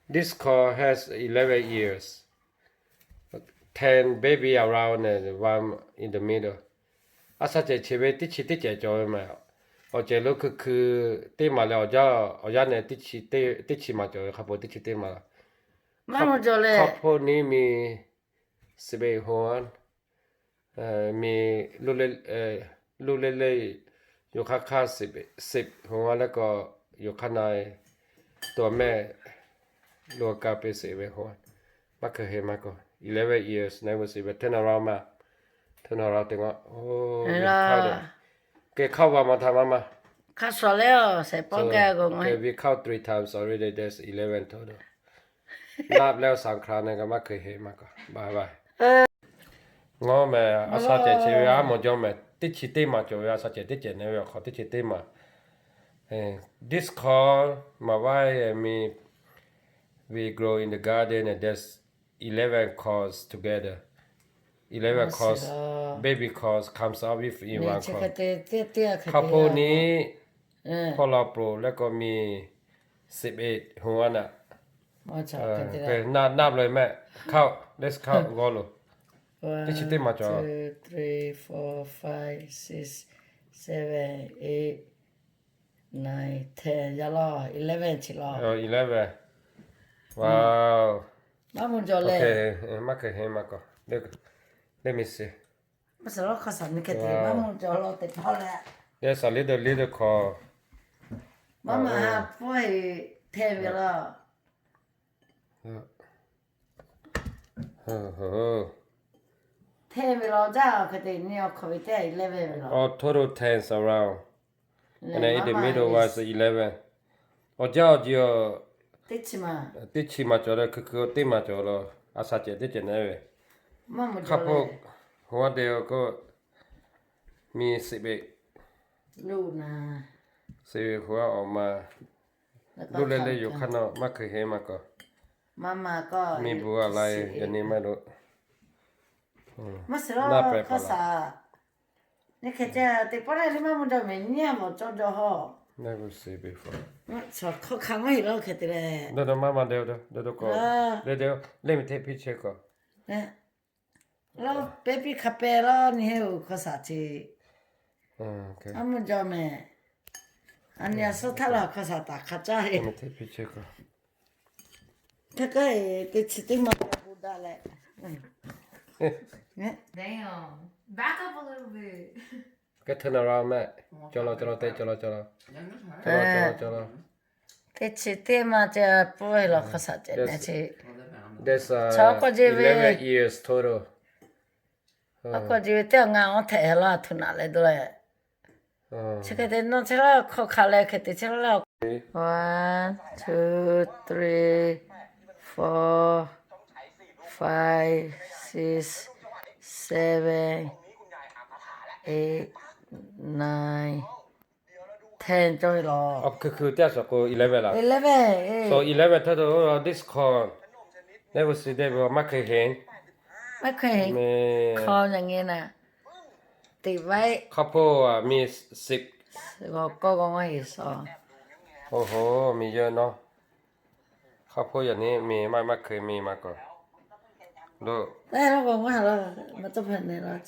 This car has eleven years. Ten baby around and one in the middle. A sha cehˬ chi ve teˇ chi teˇ cehˬ cawˬ ve ma. Awˬ cehˬ lo hkui hkui teˇ maˬ leh awˬ yaˇ, awˬ yaˇ neh teˇ chi maˬ cawˬ ve hk'a peu teˇ chi teˇ maˬ. Couple name mi Sipe Hoan, mi, Luˇ Lele, Yoˬ hk'aˇ hk'aˇ Sipe Hoan leh k'o, Yoˬ hk'aˇ na, Tuˬ mehˆ, Luˇ ka pe Sipe Hoan. Maˇ hk'e he maˇ k'o, eleven years never see ve, turn around ma, turn around teˇ g'aˇ. Ke hk'aˇ va ma htaꞈ maˇ ma. Hk'a shuˍ leh, we count three times already, there's eleven total. Naˆ leh awˬ shaˍ hk'a na kaꞈ maˇ hk'e he maˇ k'o, bye bye. Ngaˬ mehˬ a sha cehˬ chi ve aˉ mawˬ jaw mehˬ teˇ chi teˇ maˬ cawˬ ve, a sha cehˬ teˇ cehˬ ne ve awˬ hk'aw teˇ chi teˇ maˬ. This car, my wife and me, we grow in the garden and there's eleven cars together. Eleven cars, baby cars comes out with in one car. Hk'a peu ni, hpawˇ la ploˬ leh k'o mi, Sipe Hoan a. Naˆ, naˆ leh mehˆ, count, let's count g'aw lo. Teˇ chi teˇ maˬ cawˬ. Two, three, four, five, six, seven, eight, nine, ten, yaˇ laˇ, eleven chi laˇ. Eleven. Wow. Maˇ mvuh jaw leh. Maˇ hk'e he maˇ k'o. Let me see. Maˇ shiˍ lawˉ hk'aˇ shaˍ ni hk'e te maˇ mvuh jaw lawˬ teˇ hpaˍ leh. There's a little, little car. Maˇ maˬ ha pfuhˇ heˍ ten ve laˇ. Ten ve laˇ jaˇ hk'e te ni awˬ hk'aw ve teˇ eleven ve laˇ. All total ten around. And then in the middle was eleven. Awˬ jaˇ awˬ ji a, teˇ chi maˬ cawˬ leh hkui hkui teˇ maˬ cawˬ law. A sha cehˬ teˇ cehˬ ne ve. Hk'a peu, Hoan te k'o, mi Sipe, Sipe Hoan awˬ ma, Luˇ Lele Yoˬ hk'aˇ na maˇ hk'e he maˇ k'o. Mi bu a lai yaꞈ nyi maˇ lo. Maˇ shiˍ lawˉ hk'aˇ shaˍ. Ni hk'e te teˇ pawˆ leh maˇ mvuh jaw mehˬ nyi a mawˬ cawˇ jaw hawˇ. Hk'aw hk'aˇ maˇ heˍ lawˉ hk'e te leh. Dawˇ dawˇ maˇ maˇ deh dawˇ dawˇ k'o. Let me take picture k'o. Lawˉ pehˇ piˇ hk'a pehˇ lawˉ nyi heˆ oˬ hk'aˇ shaˍ ce. Maˇ mvuh jaw mehˬ. A nyi a suhˉ htaˇ la hk'aˇ shaˍ taˍ hk'a caˇ ve. Hk'e k'o teˇ chi teˇ maˬ bu daꞈ leh. Turn around mehˆ. Cawˬ law, cawˬ law, te cawˬ law, cawˬ law. Teˇ chi teˇ maˬ ce pfuhˇ heˍ law hk'aˇ shaˍ cehˬ ne chi. Chaw k'awꞈ ji ve, k'awꞈ ji ve teˇ awˬ ngaˬ awˬ htehꞈ laˇ htu naꞈ leh dawˇ leh. Chi hk'e te nawˇ chehˇ laˇ hk'aw hk'aˬ leh hk'e te chehˇ laˇ. One, two, three, four, five, six, seven, eight, nine, ten cawˬ ve law. Hkui hkui teˇ a shaˍ k'o eleven laˇ. Eleven. So eleven htaˇ to this car, never see that, maˇ hk'e heˍ. Maˇ hk'e heˍ. Hk'aw yaꞈ nyi na. Teˇ vaiˉ. Hk'a peu a mi six. G'aw kawˇ g'aw ngaˇ heˍ shaw. Oˇ hoˬ, miˬ yehˬ nawˇ. Hk'a peu yaꞈ nyi miˬ maˇ maˇ hk'e miˬ maˇ k'o. Lo. Maˇ tawˇ hpehꞈ ne la.